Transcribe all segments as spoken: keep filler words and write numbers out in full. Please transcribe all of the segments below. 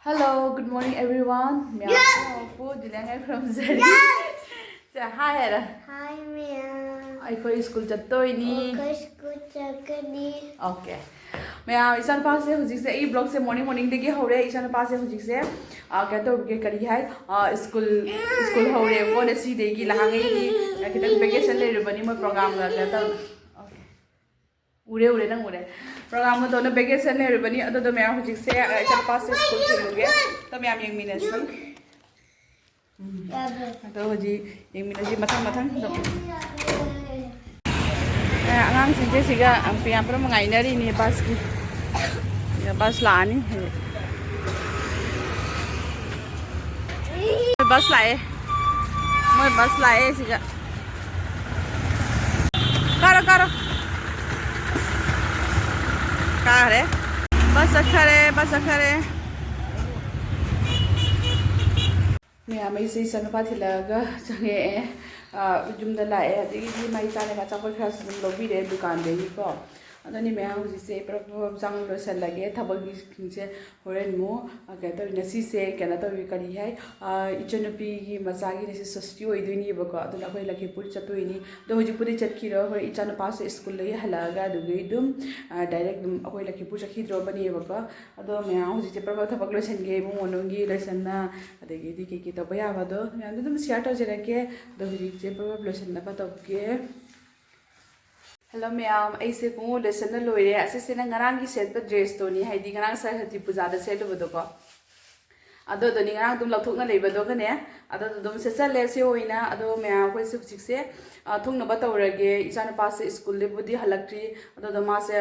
Hello, good morning everyone. ꯃꯌꯥꯝ ꯄꯨ ꯖꯨꯂꯤꯌꯥ ꯉꯥꯏꯈꯨꯔꯝꯖꯔꯤ꯫ ꯁꯦ, hi ꯍꯥꯏꯔ꯫ Hi ꯃꯌꯥꯝ꯫ ꯑꯩꯈꯣꯏ ꯁ꯭ꯀꯨꯜ ꯆꯠꯇꯣꯏꯅꯤ꯫ ꯑꯩꯈꯣꯏ ꯁ꯭ꯀꯨꯜ ꯆꯠꯀꯅꯤ꯫ Okay꯫ ꯃꯌꯥꯝ, ꯏꯆꯥꯅꯨꯄꯥꯁꯦ ꯍꯧꯖꯤꯛꯁꯦ, ꯑꯩ vlogꯁꯦ morning morningꯗꯒꯤ ꯍꯧꯔꯦ꯫ ꯏꯆꯥꯅꯨꯄꯥꯁꯦ ꯍꯧꯖꯤꯛꯁꯦ, ꯑ, ꯀꯩꯅꯣ ꯇꯧꯔꯤꯒꯦ, ꯀꯔꯤ ꯍꯥꯏ? ꯑ, ꯁ꯭ꯀꯨꯜ, ꯁ꯭ꯀꯨꯜ ꯍꯧꯔꯦꯕꯀꯣ꯫ ꯉꯁꯤꯗꯒꯤ ꯂꯥꯡꯉꯩꯒꯤ, ꯑ, ꯈꯤꯇꯪ vacation ꯂꯩꯔꯨꯕꯅꯤ, ꯃꯣꯏ programꯒ ꯀꯩꯅꯣ ꯇꯧ-, okay꯫ ꯎꯔꯦ, ꯎꯔꯦ, ꯅꯪ ꯎꯔꯦ꯫ Program ꯑꯃ ꯇꯧꯅ vacation ꯂꯩꯔꯨꯕꯅꯤ꯫ ꯑꯗꯨꯗꯣ ꯃꯌꯥꯝ ꯍꯧꯖꯤꯛꯁꯦ, ꯑ, ꯏꯆꯥꯅꯨꯄꯥꯁꯦ ꯁ꯭ꯀꯨꯜ ꯊꯤꯜꯂꯨꯒꯦ꯫ ꯑꯗꯣ ꯃꯌꯥꯝ ꯌꯦꯡꯃꯤꯟꯅꯁꯤ꯫ ꯎꯝ꯫ ꯑꯗꯣ ꯍꯧꯖꯤꯛ ꯌꯦꯡꯃꯤꯟꯅꯁꯤ ꯃꯊꯪ ꯃꯊꯪ ꯑꯗꯨꯝ꯫ ꯑ, ꯑꯉꯥꯡꯁꯤꯡꯁꯦ ꯁꯤꯒ, ꯑ, ꯄ꯭ꯔꯤꯌꯥꯝ ꯄꯨꯔꯝ ꯉꯥꯏꯅꯔꯤꯅꯤ bus ꯀꯤ꯫ ꯁꯤꯒ bus ꯂꯥꯛꯑꯅꯤ ꯍꯧꯖꯤꯛ꯫ Bus ꯂꯥꯛꯑꯦ꯫ ꯃꯣꯏ bus ꯂꯥꯛꯑꯦ ꯁꯤꯒ꯫ ꯀꯥꯔꯣ, ꯀꯥꯔꯣ꯫ ꯀꯥꯔꯦ꯫ Bus ꯆꯠꯈꯔꯦ, bus ꯆꯠꯈꯔꯦ꯫ ꯃꯌꯥꯝ, ꯑꯩꯁꯦ ꯏꯆꯥꯅꯨꯄꯥ ꯊꯤꯜꯂꯛꯑꯒ ꯆꯪꯉꯛꯑꯦ꯫ ꯑ, ꯌꯨꯝꯗ ꯂꯥꯛꯑꯦ꯫ ꯑꯗꯒꯤꯗꯤ ꯃꯥꯏ ꯆꯥꯅꯕ ꯑꯆꯥꯄꯣꯠ ꯈꯔꯁꯨ ꯑꯗꯨꯝ ꯂꯧꯕꯤꯔꯦ ꯗꯨꯀꯥꯟꯗꯒꯤꯀꯣ꯫ ꯑꯗꯨꯅꯤ ꯃꯌꯥꯝ, ꯍꯧꯖꯤꯛꯁꯦ ꯄꯨꯔꯞ ꯄꯨꯔꯞ ꯆꯪ ꯂꯣꯏꯁꯜꯂꯒꯦ ꯊꯕꯛꯁꯤꯡꯁꯦ꯫ ꯍꯣꯔꯦꯟ ꯑꯃꯨꯛ, ꯑ, ꯀꯩꯅꯣ ꯇꯧꯔꯤ, ꯉꯁꯤꯁꯦ ꯀꯩꯅꯣ ꯇꯧꯔꯤ, ꯀꯔꯤ ꯍꯥꯏ, ꯑ, ꯏꯆꯟꯅꯨꯄꯤꯒꯤ ꯃꯆꯥꯒꯤ ꯉꯁꯤ ꯁꯣꯁꯇꯤ ꯑꯣꯏꯗꯣꯏꯅꯦꯕꯀꯣ꯫ ꯑꯗꯨꯅ ꯑꯩꯈꯣꯏ ꯂꯈꯤꯄꯨꯔ ꯆꯠꯇꯣꯏꯅꯤ꯫ ꯑꯗꯣ ꯍꯧꯖꯤꯛꯄꯨꯗꯤ ꯆꯠꯈꯤꯔꯣꯏ꯫ ꯍꯣꯏ, ꯏꯆꯥꯅꯨꯄꯥꯁꯦ ꯁ꯭ꯀꯨꯜꯗꯒꯤ ꯍꯜꯂꯛꯑꯒ ꯑꯗꯨꯗꯒꯤ ꯑꯗꯨꯝ, ꯑ, direct ꯑꯗꯨꯝ ꯑꯩꯈꯣꯏ ꯂꯈꯤꯄꯨꯔ ꯆꯠꯈꯤꯗ꯭ꯔꯣꯕꯅꯦꯕꯀꯣ꯫ ꯑꯗꯣ ꯃꯌꯥꯝ, ꯍꯧꯖꯤꯛꯁꯦ ꯄ꯭ꯔꯞ ꯄ꯭ꯔꯞ ꯊꯕꯛ ꯂꯣꯏꯁꯟꯒꯦ, ꯏꯃꯨꯡ ꯃꯅꯨꯡꯒꯤ ꯂꯣꯏꯁꯟꯅ, ꯑꯗꯒꯤꯗꯤ ꯀꯩꯀꯩ ꯇꯧꯕ ꯌꯥꯕꯗꯣ ꯃꯌꯥꯝꯗꯣ ꯑꯗꯨꯝ share ꯇꯧꯖꯔꯛꯀꯦ꯫ ꯑꯗꯣ ꯍꯧꯖꯤꯛꯁꯦ ꯄ꯭ꯔꯞ ꯄ꯭ꯔꯞ ꯂꯣꯏꯁꯟꯅꯕ ꯇꯧꯒꯦ꯫ Hello ꯃꯌꯥꯝ, ꯑꯩꯁꯦ ꯈꯣꯡꯎꯞ ꯂꯣꯏꯁꯟꯅ ꯂꯣꯏꯔꯦ꯫ ꯑꯁꯤꯁꯤꯅ ꯉꯔꯥꯡꯒꯤ ꯁꯦꯠꯄ dressꯇꯨꯅꯤ, ꯍꯥꯏꯗꯤ ꯉꯔꯥꯡ ꯁꯔꯁꯋꯇꯤ ꯄꯨꯖꯥꯗ ꯁꯦꯠꯂꯨꯕꯗꯣ꯫ ꯑꯗꯨꯗꯨꯅꯤ ꯉꯔꯥꯡ ꯑꯗꯨꯝ ꯂꯧꯊꯣꯛꯅ ꯂꯩꯕꯗꯣꯒꯅꯦ꯫ ꯑꯗꯨꯗꯣ ꯑꯗꯨꯝ ꯁꯦꯠꯆꯜꯂꯦ ꯁꯤ ꯑꯣꯏꯅ꯫ ꯑꯗꯣ ꯃꯌꯥꯝ, ꯑꯩꯈꯣꯏꯁꯦ ꯍꯧꯖꯤꯛꯁꯦ, ꯑ, ꯊꯣꯡꯅꯕ ꯇꯧꯔꯒꯦ꯫ ꯏꯆꯥꯅꯨꯄꯥꯁꯦ ꯁ꯭ꯀꯨꯜꯗꯕꯨꯗꯤ ꯍꯜꯂꯛꯇ꯭ꯔꯤ꯫ ꯑꯗꯨꯗꯣ ꯃꯥꯁꯦ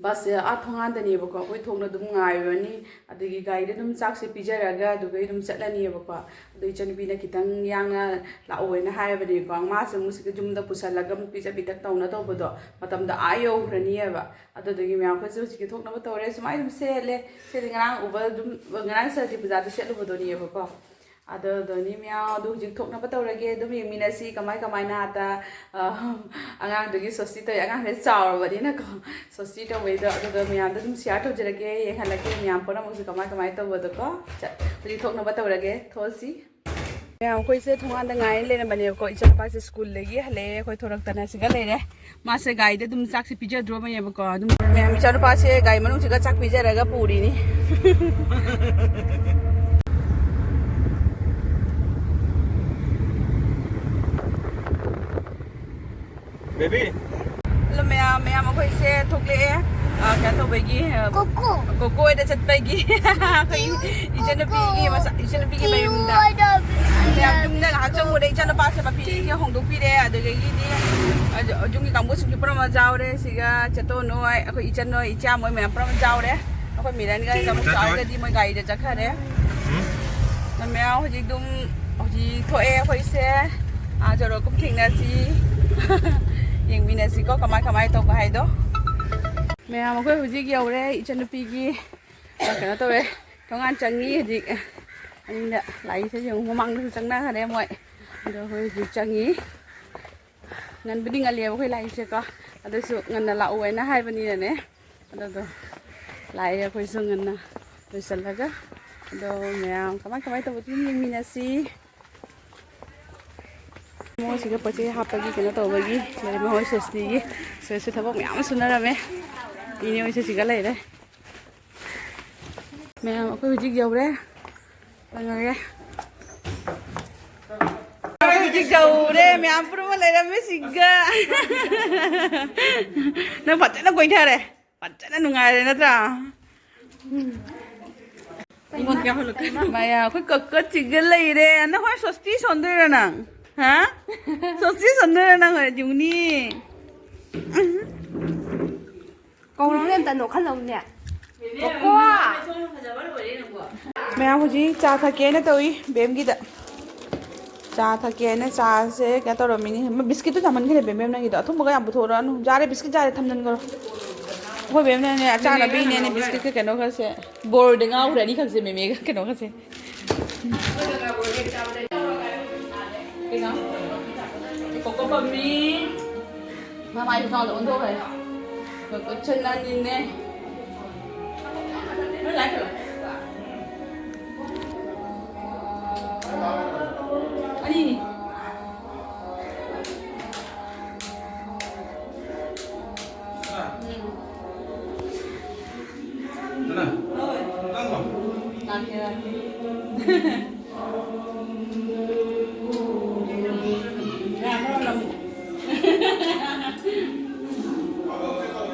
busꯁꯦ ꯑꯥ ꯊꯣꯡꯒꯥꯟꯗꯅꯦꯕꯀꯣ, ꯑꯩꯈꯣꯏ ꯊꯣꯡꯅ ꯑꯗꯨꯝ ꯉꯥꯏꯔꯨꯔꯅꯤ꯫ ꯑꯗꯒꯤ ꯒꯥꯔꯤꯗ ꯑꯗꯨꯝ ꯆꯥꯛꯁꯦ ꯄꯤꯖꯔꯒ ꯑꯗꯨꯒ ꯑꯗꯨꯝ ꯆꯠꯂꯅꯤꯕꯀꯣ꯫ ꯑꯗꯣ ꯏꯆꯟꯅꯨꯄꯤꯅ ꯈꯤꯇꯪ ꯌꯥꯡꯅ ꯂꯥꯛꯑꯣꯅ ꯍꯥꯏꯔꯕꯅꯦꯀꯣ꯫ ꯃꯥꯁꯦ ꯑꯃꯨꯛ ꯁꯤꯗ ꯌꯨꯝꯗ ꯄꯨꯁꯜꯂꯒ ꯑꯃꯨꯛ ꯄꯤꯖ ꯄꯤꯊꯛ ꯇꯧꯅ ꯇꯧꯕꯗꯣ ꯃꯇꯝꯗꯣ ꯑꯥ ꯌꯧꯈ꯭ꯔꯅꯤꯕ꯫ ꯑꯗꯨꯗꯨꯒꯤ ꯃꯌꯥꯝ ꯑꯩꯈꯣꯏꯁꯨ ꯍꯧꯖꯤꯛꯀꯤ ꯊꯣꯛꯅꯕ ꯇꯧꯔꯦ꯫ ꯁꯨꯃꯥꯏꯅ ꯑꯗꯨꯝ ꯁꯦꯠꯂꯦ꯫ ꯁꯤꯗꯤ ꯉꯔꯥꯡ ꯎꯕ ꯑꯗꯨꯝ, ꯉꯔꯥꯡ ꯁꯔꯁꯋꯇꯤ ꯄꯨꯖꯥꯗ ꯁꯦꯠꯂꯨꯕꯗꯨꯅꯦꯕꯀꯣ꯫ ꯑꯗꯨꯗꯨꯅꯤ ꯃꯌꯥꯝ, ꯑꯗꯨ ꯍꯧꯖꯤꯛ ꯊꯣꯛꯅꯕ ꯇꯧꯔꯒꯦ꯫ ꯑꯗꯨꯝ ꯌꯦꯡꯃꯤꯟꯅꯁꯤ ꯀꯃꯥꯏ ꯀꯃꯥꯏꯅ ꯑꯗ, ꯑ, ꯑꯉꯥꯡꯗꯨꯒꯤ ꯁꯣꯁꯇꯤ ꯇꯧꯋꯤ꯫ ꯑꯉꯥꯡꯁꯦ ꯆꯥꯎꯔꯕꯅꯤꯅꯀꯣ, ꯁꯣꯁꯇꯤ ꯇꯧꯕꯩꯗꯣ ꯑꯗꯨꯗꯣ ꯃꯌꯥꯝꯗ ꯑꯗꯨꯝ ꯁꯤꯌꯥꯔ ꯇꯧꯖꯔꯛꯀꯦ, ꯌꯦꯡꯍꯜꯂꯛꯀꯦ ꯃꯌꯥꯝ ꯄꯨꯝꯅꯃꯛꯁꯨ ꯀꯃꯥꯏ ꯀꯃꯥꯏꯅ ꯇꯧꯕꯗꯣꯀꯣ꯫ ꯆꯠ-, ꯍꯧꯖꯤꯛ ꯊꯣꯛꯅꯕ ꯇꯧꯔꯒꯦ, ꯊꯣꯛꯑꯁꯤ꯫ ꯃꯌꯥꯝ ꯑꯩꯈꯣꯏꯁꯦ ꯊꯣꯡꯒꯥꯟꯗ ꯉꯥꯏꯅ ꯂꯩꯔꯝꯕꯅꯦꯕꯀꯣ꯫ ꯏꯆꯥꯅꯨꯄꯥꯁꯦ ꯁ꯭ꯀꯨꯜꯗꯒꯤ ꯍꯜꯂꯛꯑꯦ, ꯑꯩꯈꯣꯏ ꯊꯣꯔꯛꯇꯅ ꯁꯤꯒ ꯂꯩꯔꯦ꯫ ꯃꯥꯁꯦ ꯒꯥꯔꯤꯗ ꯑꯗꯨꯝ ꯆꯥꯛꯁꯦ ꯄꯤꯖꯗ꯭ꯔꯣꯕꯅꯦꯕꯀꯣ꯫ ꯑꯗꯨꯝ ꯃꯌꯥꯝ ꯏꯆꯥꯅꯨꯄꯥꯁꯦ ꯒꯥꯔꯤ ꯃꯅꯨꯡꯁꯤꯒ ꯆꯥꯛ ꯄꯤꯖꯔꯒ ꯄꯨꯔꯤꯅꯤ꯫ ꯕꯦꯕꯤ꯫ ꯍꯜꯂꯣ ꯃꯌꯥꯝ, ꯃꯌꯥꯝ ꯑꯩꯈꯣꯏꯁꯦ ꯊꯣꯛꯂꯛꯑꯦ꯫ ꯑ, ꯀꯩꯅꯣ ꯇꯧꯕꯒꯤ, ꯑ, ꯀꯣꯀꯣ꯫ ꯀꯣꯀꯣ ꯍꯣꯏꯗ ꯆꯠꯄꯒꯤ꯫ ꯑꯩꯈꯣꯏ ꯏꯆꯟꯅꯨꯄꯤꯒꯤ ꯃꯆꯥ, ꯏꯆꯟꯅꯨꯄꯤꯒꯤ ꯃꯌꯨꯝꯗ꯫ ꯃꯌꯥꯝ ꯌꯨꯝꯗ ꯉꯥꯏꯍꯥꯛ ꯆꯪꯉꯨꯔꯦ꯫ ꯏꯆꯥꯅꯨꯄꯥꯁꯦ ꯃꯐꯤꯁꯦ ꯍꯣꯡꯗꯣꯛꯄꯤꯔꯦ꯫ ꯑꯗꯨꯗꯒꯤꯗꯤ, ꯑ, ꯌꯨꯝꯒꯤ ꯀꯥꯡꯕꯨꯁꯤꯡꯁꯨ ꯄꯨꯔꯥ ꯃꯆꯥ ꯍꯧꯔꯦ꯫ ꯁꯤꯒ ꯆꯦꯇꯣꯟ ꯍꯣꯏ, ꯑꯩꯈꯣꯏ ꯏꯆꯟ ꯍꯣꯏ, ꯏꯆꯥ ꯃꯣꯏ ꯃꯌꯥꯝ ꯄꯨꯔꯥ ꯃꯆꯥ ꯍꯧꯔꯦ꯫ ꯑꯩꯈꯣꯏ ꯃꯤꯂꯟꯒ ꯀꯩ ꯃꯆꯥ ꯍꯣꯏ? ꯆꯥꯎꯔꯒꯗꯤ ꯃꯣꯏ ꯒꯥꯔꯤꯗ ꯆꯠꯈ꯭ꯔꯦ꯫ ꯎꯝ꯫ ꯃꯌꯥꯝ ꯍꯧꯖꯤꯛ ꯑꯗꯨꯝ ꯍꯧꯖꯤꯛ ꯊꯣꯛꯑꯦ ꯑꯩꯈꯣꯏꯁꯦ꯫ ꯑꯥ, ꯖꯣꯔꯣ ꯀꯨꯝ ꯊꯦꯡꯅꯁꯤ꯫ ꯌꯦꯡꯃꯤꯟꯅꯁꯤꯀꯣ ꯀꯃꯥꯏ ꯀꯃꯥꯏ ꯇꯧꯕ ꯍꯥꯏꯗꯣ꯫ ꯃꯌꯥꯝ ꯑꯩꯈꯣꯏ ꯍꯧꯖꯤꯛ ꯌꯧꯔꯦ ꯏꯆꯟꯅꯨꯄꯤꯒꯤ꯫ ꯑꯥ, ꯀꯩꯅꯣ ꯇꯧꯔꯦ꯫ ꯊꯣꯡꯒꯥꯟ ꯆꯪꯉꯤ ꯍꯧꯖꯤꯛ꯫ ꯑꯅꯤꯅ ꯂꯥꯛꯏꯁꯦ ꯌꯦꯡꯉꯨ, ꯃꯃꯥꯡꯗꯁꯨ ꯆꯪꯅꯈ꯭ꯔꯦ ꯃꯣꯏ꯫ ꯑꯗꯣ ꯑꯩꯈꯣꯏ ꯍꯧꯖꯤꯛ ꯆꯪꯉꯤ꯫ ꯉꯟꯕꯨꯗꯤ ꯉꯜꯂꯤꯑꯕ ꯑꯩꯈꯣꯏ ꯂꯥꯛꯏꯁꯦꯀꯣ꯫ ꯑꯗꯨꯁꯨ ꯉꯟꯅ ꯂꯥꯛꯑꯣ ꯍꯥꯏꯅ ꯍꯥꯏꯕꯅꯤꯅꯅꯦ꯫ ꯑꯗꯨꯗꯣ ꯂꯥꯛꯑꯦ ꯑꯩꯈꯣꯏꯁꯨ ꯉꯟꯅ ꯂꯣꯏꯁꯤꯜꯂꯒ꯫ ꯑꯗꯣ ꯃꯌꯥꯝ ꯀꯃꯥꯏ ꯀꯃꯥꯏ ꯇꯧꯕ ꯑꯗꯨꯝ ꯌꯦꯡꯃꯤꯟꯅꯁꯤ꯫ ꯃꯣꯏꯁꯤꯒ ꯄꯣꯠ ꯆꯩ ꯍꯥꯞꯄꯒꯤ ꯀꯩꯅꯣ ꯇꯧꯕꯒꯤ ꯂꯩꯔꯝꯃꯦ ꯍꯣꯏ ꯁꯣꯁꯇꯤꯒꯤ꯫ ꯁꯣꯁꯇꯤ ꯊꯕꯛ ꯃꯌꯥꯝ ꯑꯃ ꯁꯨꯅꯔꯝꯃꯦ꯫ ꯏꯅꯦ ꯍꯣꯏꯁꯨ ꯁꯤꯒ ꯂꯩꯔꯦ꯫ ꯃꯌꯥꯝ ꯑꯩꯈꯣꯏ ꯍꯧꯖꯤꯛ ꯌꯧꯔꯦ꯫ ꯆꯪꯉꯒꯦ꯫ ꯑꯩꯈꯣꯏ ꯍꯧꯖꯤꯛ ꯌꯧꯔꯦ꯫ ꯃꯌꯥꯝ ꯄꯨꯝꯅꯃꯛ ꯂꯩꯔꯝꯃꯦ ꯁꯤꯒ꯫ ꯅꯪ ꯐꯖꯅ ꯀꯣꯏꯊꯔꯦ꯫ ꯐꯖꯅ ꯅꯨꯡꯉꯥꯏꯔꯦ ꯅꯠꯇ꯭ꯔꯥ? ꯃꯌꯥ, ꯑꯩꯈꯣꯏ ꯀꯛꯀ ꯆꯤꯒ ꯂꯩꯔꯦ꯫ ꯅꯪ ꯍꯣꯔꯦꯟ ꯁꯣꯁꯇꯤ ꯁꯣꯟꯗꯣꯏꯔꯣ ꯅꯪ? ꯍꯥ? ꯁꯣꯁꯇꯤ ꯁꯣꯟꯗꯣꯏꯔꯣ ꯅꯪ ꯍꯣꯔꯦꯟ? ꯌꯨꯅꯤ꯫ ꯀꯧꯔꯛꯎꯅꯦ ꯑꯝꯇ, ꯅꯣꯛꯍꯜꯂꯛꯎꯅꯦ꯫ ꯀꯣꯀꯣ! ꯃꯌꯥꯝ ꯍꯧꯖꯤꯛ ꯆꯥ ꯊꯛꯀꯦꯅ ꯇꯧꯏ ꯕꯦꯝꯒꯤꯗ꯫ ꯆꯥ ꯊꯛꯀꯦꯅ ꯆꯥꯁꯦ ꯀꯩꯅꯣ ꯇꯧꯔꯝꯃꯤꯅꯤ꯫ ꯕꯤꯁꯀꯤꯠꯇꯨ ꯆꯥꯃꯟꯈ꯭ꯔꯦ ꯕꯦꯝ, ꯕꯦꯝ ꯅꯪꯒꯤꯗꯣ꯫ ꯑꯊꯨꯝꯕꯒ ꯌꯥꯝ ꯄꯨꯊꯣꯔꯛꯑꯅꯨ꯫ ꯌꯥꯔꯦ, ꯕꯤꯁꯀꯤꯠ ꯌꯥꯔꯦ, ꯊꯝꯖꯤꯟꯈ꯭ꯔꯣ꯫ ꯑꯩꯈꯣꯏ ꯕꯦꯝꯅꯅꯦ ꯑꯆꯥꯅꯕꯤꯅꯦꯅꯦ ꯕꯤꯁꯀꯤꯠꯀ ꯀꯩꯅꯣꯒꯁꯦ꯫ ꯕꯣꯔꯗ ꯉꯥꯎꯈ꯭ꯔꯅꯤ ꯈꯪꯁꯦ ꯃꯦꯃꯦꯒ ꯀꯩꯅꯣꯒꯁꯦ꯫ ꯀꯩꯅꯣ? ꯀꯣꯀꯣ ꯄꯝꯃꯤ꯫ ꯃꯃꯥꯏ ꯊꯣꯡꯗ ꯑꯣꯟꯊꯣꯛꯈ꯭ꯔꯦ꯫ ꯃꯈꯨꯠ ꯁꯟꯅꯅꯤꯅꯦ꯫ ꯅꯣꯏ ꯂꯥꯏ ꯈꯨꯔꯨꯝ꯫ ꯑꯅꯤꯅꯤ꯫ ꯎꯝ꯫ ꯍꯣꯏ꯫ ꯂꯥꯛꯀꯦ, ꯂꯥꯛꯀꯦ꯫ ꯌꯥꯕ꯭ꯔꯣ ꯅꯪ?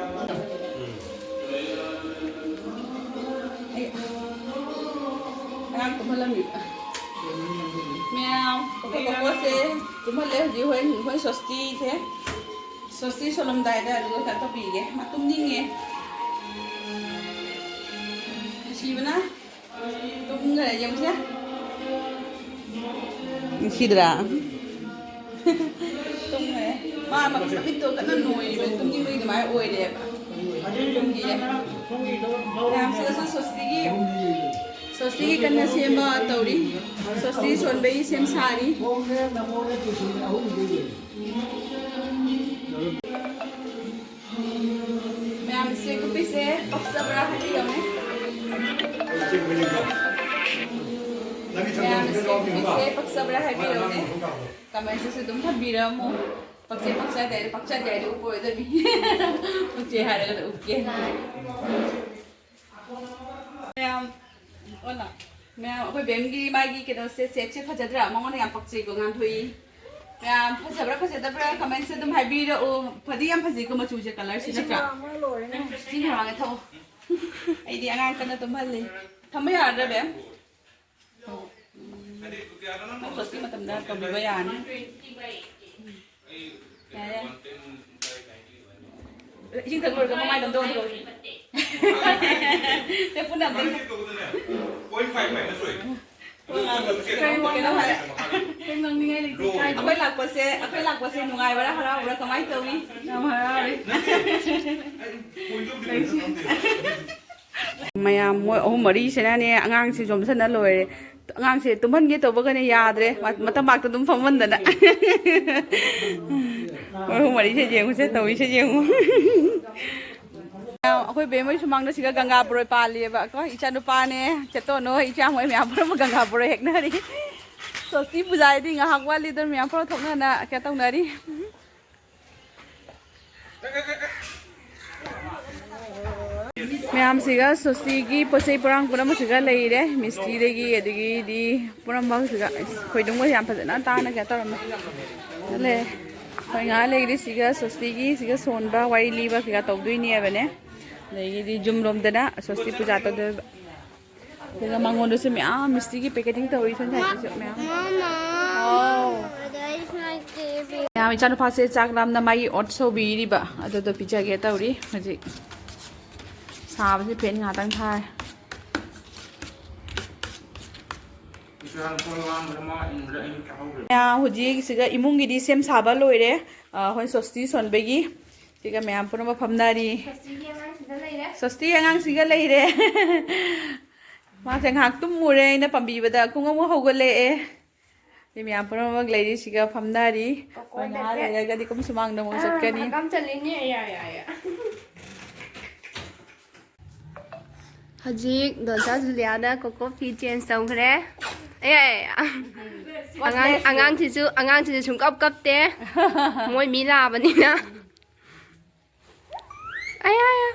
ꯑꯩ ꯑꯉꯥꯡ ꯇꯨꯝꯍꯜꯂꯝꯃꯤꯕ꯫ ꯃꯌꯥꯝ, ꯑꯩꯈꯣꯏ ꯀꯣꯀꯣꯁꯦ ꯇꯨꯝꯍꯜꯂꯦ ꯍꯧꯖꯤꯛ, ꯍꯣꯔꯦꯟ, ꯍꯣꯔꯦꯟ ꯁꯣꯁꯇꯤꯁꯦ꯫ ꯁꯣꯁꯇꯤ ꯁꯣꯜꯂꯝꯗꯥꯏꯗ ꯑꯗꯨꯒ ꯀꯩꯅꯣ ꯇꯧꯕꯤꯒꯦ꯫ ꯃꯥ ꯇꯨꯝꯅꯤꯡꯉꯦ꯫ ꯅꯨꯡꯁꯤꯕꯅ꯫ ꯇꯨꯝꯈ꯭ꯔꯦ, ꯌꯦꯡꯉꯨꯁꯦ꯫ ꯅꯨꯡꯁꯤꯗ꯭ꯔꯥ? ꯇꯨꯝꯈ꯭ꯔꯦ꯫ ꯃꯥ ꯃꯃꯤꯠꯇꯣ ꯀꯟꯅ ꯅꯣꯏꯔꯦ, ꯇꯨꯝꯅꯤꯡꯕꯒꯤ ꯑꯗꯨꯃꯥꯏꯅ ꯑꯣꯏꯔꯦꯕ꯫ ꯇꯨꯝꯈꯤꯌꯦ꯫ ꯃꯌꯥꯝ ꯁꯤꯗꯁꯨ ꯁ꯭ꯋꯁꯇꯤꯒꯤ, ꯁ꯭ꯋꯁꯇꯤꯒꯤ ꯀꯟꯅ ꯁꯦꯝꯕ ꯇꯧꯔꯤ꯫ ꯁ꯭ꯋꯁꯇꯤ ꯁꯣꯟꯕꯒꯤ ꯁꯦꯝ ꯁꯥꯔꯤ꯫ ꯃꯌꯥꯝꯁꯦ ꯀꯨꯞꯄꯤꯁꯦ ꯄꯛꯆꯕ꯭ꯔꯥ ꯍꯥꯏꯕꯤꯔꯝꯃꯦ꯫ ꯃꯌꯥꯝꯁꯦ ꯀꯨꯞꯄꯤꯁꯦ ꯄꯛꯆꯕ꯭ꯔꯥ ꯍꯥꯏꯕꯤꯔꯝꯃꯦ꯫ ꯀꯃꯦꯟꯁꯤꯁꯨ ꯑꯗꯨꯝ ꯊꯝꯕꯤꯔꯝꯃꯣ꯫ ꯄꯛꯆꯩ ꯄꯛꯆꯗꯦ ꯍꯥꯏꯗꯤ ꯄꯛꯆꯗꯦ ꯍꯥꯏꯗꯤ ꯎꯞꯄꯣꯏꯗꯕꯤ꯫ ꯄꯛꯆꯩ ꯍꯥꯏꯔꯒꯅ ꯎꯞꯀꯦ꯫ ꯃꯌꯥꯝ ꯑꯣꯟꯅ ꯃꯌꯥꯝ ꯑꯩꯈꯣꯏ ꯕꯦꯝꯒꯤ ꯃꯥꯒꯤ ꯀꯩꯅꯣꯁꯦ, ꯁꯦꯠꯁꯦ ꯐꯖꯗ꯭ꯔꯥ? ꯃꯉꯣꯟꯗ ꯌꯥꯝ ꯄꯛꯆꯩꯀꯣ, ꯉꯥꯟꯊꯣꯏ꯫ ꯃꯌꯥꯝ ꯐꯖꯕ꯭ꯔꯥ ꯐꯖꯗꯕ꯭ꯔꯥ ꯀꯃꯦꯟꯁꯦ ꯑꯗꯨꯝ ꯍꯥꯏꯕꯤꯔꯛꯑꯣ꯫ ꯐꯗꯤ ꯌꯥꯝ ꯐꯖꯩꯀꯣ ꯃꯆꯨꯁꯦ, ꯀꯂꯔꯁꯦ ꯅꯠꯇ꯭ꯔꯥ? ꯁꯤ ꯉꯥꯡꯉꯦ ꯊꯛꯑꯣ꯫ ꯑꯩꯗꯤ ꯑꯉꯥꯡ ꯀꯟꯅ ꯇꯨꯝꯍꯜꯂꯤ꯫ ꯊꯝꯕ ꯌꯥꯔꯗ꯭ꯔꯥ ꯕꯦꯝ? ꯁ꯭ꯋꯁꯇꯤ ꯃꯇꯝꯗ ꯇꯧꯕꯤꯕ ꯌꯥꯅꯤ꯫ ꯌꯥꯔꯦ, ꯌꯥꯔꯦ꯫ ꯏꯁꯤꯡ ꯊꯛ ꯂꯣꯏꯔꯒ ꯃꯃꯥꯏꯗ ꯑꯝꯇ ꯑꯣꯟꯊꯣꯛꯎꯁꯤ꯫ ꯁꯦ, ꯄꯨꯟꯅ ꯑꯝꯇ꯫ ꯀꯩꯅꯣ ꯍꯥꯏ꯫ ꯀꯩꯝ ꯉꯥꯡꯅꯤꯡꯉꯥꯏ ꯂꯩꯇꯦ, ꯏꯀꯥꯏꯕ꯫ ꯑꯩꯈꯣꯏ ꯂꯥꯛꯄꯁꯦ, ꯑꯩꯈꯣꯏ ꯂꯥꯛꯄꯁꯦ ꯅꯨꯡꯉꯥꯏꯕ꯭ꯔꯥ, ꯍꯔꯥꯎꯕ꯭ꯔꯥ, ꯀꯃꯥꯏꯅ ꯇꯧꯏ? ꯌꯥꯝ ꯍꯔꯥꯎꯔꯦ꯫ ꯃꯌꯥꯝ ꯃꯣꯏ ꯑꯍꯨꯝ ꯃꯔꯤꯁꯤꯅꯅꯦ ꯑꯉꯥꯡꯁꯦ ꯌꯣꯝꯁꯟꯅ ꯂꯣꯏꯔꯦ꯫ ꯑꯉꯥꯡꯁꯦ ꯇꯨꯝꯍꯟꯒꯦ ꯇꯧꯕꯒꯅꯦ ꯌꯥꯗ꯭ꯔꯦ, ꯃ-, ꯃꯇꯝꯄꯥꯛꯇ ꯑꯗꯨꯝ ꯐꯝꯍꯟꯗꯅ꯫ ꯃꯣꯏ ꯑꯍꯨꯝ ꯃꯔꯤꯁꯦ ꯌꯦꯡꯉꯨꯁꯦ, ꯇꯧꯔꯤꯁꯦ ꯌꯦꯡꯉꯨ꯫ ꯑꯩꯈꯣꯏ ꯕꯦꯝꯃꯩ ꯁꯨꯃꯥꯡꯗ ꯁꯤꯒ ꯒꯪꯒꯥ ꯕꯣꯔꯣꯏ ꯄꯥꯜꯂꯤꯑꯕ ꯀꯣ, ꯏꯆꯥꯅꯨꯄꯥꯅꯦ, ꯆꯦꯇꯣꯟ ꯍꯣꯏ, ꯏꯆꯥ ꯃꯣꯏ ꯃꯌꯥꯝ ꯄꯨꯝꯅꯃꯛ ꯒꯪꯒꯥ ꯕꯣꯔꯣꯏ ꯍꯦꯛꯅꯔꯤ꯫ ꯁꯣꯁꯇꯤ ꯄꯨꯖꯥ ꯍꯥꯏꯗꯤ ꯉꯥꯏꯍꯥꯛ ꯋꯥꯠꯂꯤꯗ, ꯃꯌꯥꯝ ꯄꯨꯂꯞ ꯊꯣꯛꯅꯅ ꯀꯩꯅꯣ ꯇꯧꯅꯔꯤ꯫ ꯃꯌꯥꯝꯁꯤꯒ ꯁꯣꯁꯇꯤꯒꯤ ꯄꯣꯠ ꯆꯩ ꯄꯣꯔꯥꯡ ꯄꯨꯝꯅꯃꯛꯁꯤꯒ ꯂꯩꯔꯦ, ꯃꯤꯁꯇꯤꯗꯒꯤ ꯑꯗꯒꯤꯗꯤ ꯄꯨꯝꯅꯃꯛꯁꯤꯒ꯫ ꯑꯁ, ꯈꯣꯏꯗꯨꯝꯒꯁꯦ ꯌꯥꯝ ꯐꯖꯅ ꯇꯥꯅ ꯀꯩꯅꯣ ꯇꯧꯔꯝꯃꯦ꯫ ꯑꯗꯨ ꯂꯩꯔꯦ꯫ ꯑꯩꯈꯣꯏ ꯉꯥꯏꯍꯥꯛ ꯂꯩꯔꯗꯤ ꯁꯤꯒ ꯁꯣꯁꯇꯤꯒꯤ ꯁꯤꯒ ꯁꯣꯟꯕ ꯋꯥꯔꯤ ꯂꯤꯕ ꯀꯩꯀꯥ ꯇꯧꯗꯣꯏꯅꯦꯕꯅꯦ꯫ ꯑꯗꯒꯤꯗꯤ ꯌꯨꯝ ꯂꯣꯝꯗꯅ ꯁꯣꯁꯇꯤ ꯄꯨꯖꯥ ꯇꯧꯗꯣꯏꯕ꯫ ꯑꯗꯨꯒ ꯃꯉꯣꯟꯗꯁꯨ ꯃꯌꯥꯝ ꯃꯤꯁꯇꯤꯒꯤ ꯄꯦꯀꯦꯖꯤꯡ ꯇꯧꯔꯤ, ꯁꯣꯝ ꯁꯥꯏꯗꯁꯨ ꯃꯌꯥꯝ꯫ Mama, ꯑꯥꯎ꯫ There is my T V. ꯃꯌꯥꯝ ꯏꯆꯥꯅꯨꯄꯥꯁꯦ ꯆꯥꯛ ꯂꯥꯝꯅ ꯃꯥꯒꯤ ꯑꯣꯠꯁ ꯍꯧꯕꯤꯔꯤꯕ, ꯑꯗꯨꯗꯣ ꯄꯤꯖꯒꯦ ꯇꯧꯔꯤ꯫ ꯍꯧꯖꯤꯛ ꯁꯥꯕꯁꯦ ꯐꯦꯟ ꯉꯥꯛꯇꯪ ꯊꯥꯔꯦ꯫ ꯃꯌꯥꯝ ꯍꯧꯖꯤꯛ ꯁꯤꯒ ꯏꯃꯨꯡꯒꯤꯗꯤ ꯁꯦꯝ ꯁꯥꯕ ꯂꯣꯏꯔꯦ꯫ ꯑ, ꯑꯩꯈꯣꯏ ꯁꯣꯁꯇꯤ ꯁꯣꯟꯕꯒꯤ ꯁꯤꯒ ꯃꯌꯥꯝ ꯄꯨꯝꯅꯃꯛ ꯐꯝꯅꯔꯤ꯫ ꯁꯣꯁꯇꯤꯒꯤ ꯑꯉꯥꯡꯁꯤꯗ ꯂꯩꯔꯦ꯫ ꯁꯣꯁꯇꯤ ꯑꯉꯥꯡꯁꯤꯒ ꯂꯩꯔꯦ꯫ ꯃꯥꯁꯦ ꯉꯥꯏꯍꯥꯛ ꯇꯨꯝꯃꯨꯔꯦ, ꯑꯩꯅ ꯄꯥꯝꯕꯤꯕꯗ ꯈꯣꯡ ꯑꯃꯨꯛ ꯍꯧꯒꯠꯂꯛꯑꯦ꯫ ꯁꯤ ꯃꯌꯥꯝ ꯄꯨꯝꯅꯃꯛ ꯂꯩꯔꯤꯁꯤꯒ ꯐꯝꯅꯔꯤ꯫ ꯀꯣꯀꯣ ꯑꯩꯈꯣꯏ ꯉꯥꯏꯍꯥꯛ ꯂꯩꯔꯦ꯫ ꯂꯩꯔꯒꯗꯤ ꯀꯨꯝ ꯁꯨꯃꯥꯡꯗ ꯑꯃꯨꯛ ꯑꯥ, ꯆꯠꯀꯅꯤ꯫ ꯍꯀꯥꯝ ꯆꯜꯂꯤꯅꯦ꯫ ꯌꯥ, ꯌꯥ, ꯌꯥ꯫ ꯍꯧꯖꯤꯛ ꯗꯣꯟꯆꯥ ꯖꯨꯂꯤꯌꯥꯅ ꯀꯣꯀꯣ ꯐꯤ ꯆꯦꯟꯖ ꯇꯧꯈ꯭ꯔꯦ꯫ ꯑꯦ, ꯑꯉꯥꯡ, ꯑꯉꯥꯡꯁꯤꯁꯨ, ꯑꯉꯥꯡꯁꯤꯁꯨ ꯁꯨꯡꯀꯞ ꯀꯞꯇꯦ꯫ ꯃꯣꯏ ꯃꯤ ꯂꯥꯛꯑꯕꯅꯤꯅ꯫ ꯑꯌꯥ, ꯑꯌꯥ꯫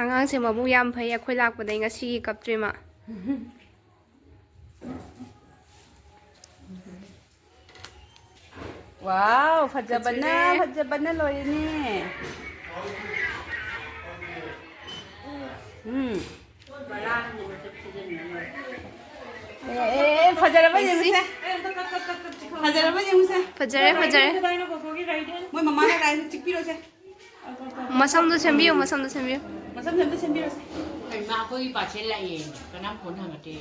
ꯑꯉꯥꯡꯁꯦ ꯃꯕꯨꯛ ꯌꯥꯝ ꯐꯩ, ꯑꯩꯈꯣꯏ ꯂꯥꯛꯄꯗꯩ ꯉꯁꯤꯒꯤ ꯀꯞꯇ꯭ꯔꯤ ꯃꯥ꯫ ꯋꯥꯎ, ꯐꯖꯕꯅ, ꯐꯖꯔꯦ꯫ ꯐꯖꯕꯅ ꯂꯣꯏꯔꯦꯅꯦ꯫ ꯎꯝ꯫ ꯑꯦ, ꯑꯦ, ꯑꯦ, ꯐꯖꯔꯕ ꯌꯦꯡꯁꯤ꯫ ꯌꯦꯡꯉꯨꯁꯦ꯫ ꯐꯖꯔꯕ ꯌꯦꯡꯉꯨꯁꯦ꯫ ꯐꯖꯔꯦ, ꯐꯖꯔꯦ꯫ ꯃꯣꯏ ꯃꯃꯥꯅ ꯂꯥꯏꯟ ꯆꯤꯛꯄꯤꯔꯣꯁꯦ꯫ ꯃꯁꯝꯗꯣ ꯁꯦꯝꯕꯤꯌꯨ, ꯃꯁꯝꯗꯣ ꯁꯦꯝꯕꯤꯌꯨ꯫ ꯁꯝ ꯁꯝꯇ ꯁꯦꯝꯕꯤꯔꯣꯁꯦ꯫ ꯀꯩꯃ ꯑꯩꯈꯣꯏꯒꯤ ꯄꯥꯔꯁꯦꯜ ꯂꯥꯛꯑꯦ꯫ ꯀꯅꯥꯝ ꯐꯣꯟ ꯍꯪꯉꯛꯇꯦ꯫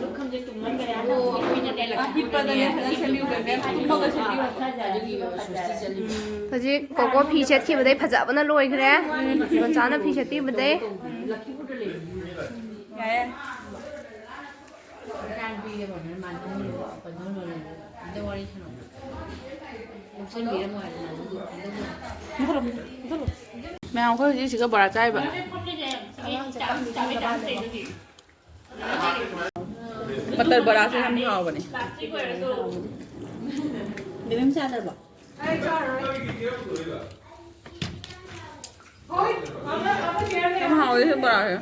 ꯂꯨꯈꯝꯁꯦ ꯇꯨꯝꯃꯟꯈꯔꯦ꯫ ꯑꯣ, ꯑꯩꯈꯣꯏꯅꯅꯦ ꯂꯛꯈꯤꯄꯨꯔꯗꯅꯦ꯫ ꯍꯤꯞꯄꯗꯅꯦ ꯐꯖꯅ ꯁꯦꯝꯕꯤꯌꯨ, ꯕꯦꯝ꯫ ꯇꯨꯝꯃꯒ ꯁꯦꯝꯕꯤꯌꯨ꯫ ꯑꯗꯨꯒꯤ ꯁ꯭ꯋꯁꯇꯤ ꯆꯠꯂꯤꯕ꯫ ꯍꯧꯖꯤꯛ ꯀꯣꯀꯣ ꯐꯤ ꯁꯦꯠꯈꯤꯕꯗꯩ ꯐꯖꯕꯅ ꯂꯣꯏꯈ꯭ꯔꯦ꯫ ꯎꯝ, ꯃꯣꯟꯆꯥꯅ ꯐꯤ ꯁꯦꯠꯄꯤꯕꯗꯩ꯫ ꯂꯛꯈꯤꯄꯨꯔꯗ ꯂꯩꯕꯅꯤꯅꯦ꯫ ꯌꯥꯔꯦ꯫ ꯃꯌꯥꯝ ꯑꯩꯈꯣꯏ ꯍꯧꯖꯤꯛ ꯁꯤꯒ ꯕꯣꯔꯥ ꯆꯥꯏꯕ꯫ ꯃꯇꯔ ꯕꯣꯔꯥꯁꯦ ꯌꯥꯝ ꯍꯥꯎꯕꯅꯦ꯫ ꯕꯦꯕꯦꯝ ꯆꯥꯗ꯭ꯔꯕꯣ? ꯌꯥꯝ ꯍꯥꯎꯋꯦ ꯁꯤ ꯕꯣꯔꯥꯁꯦ꯫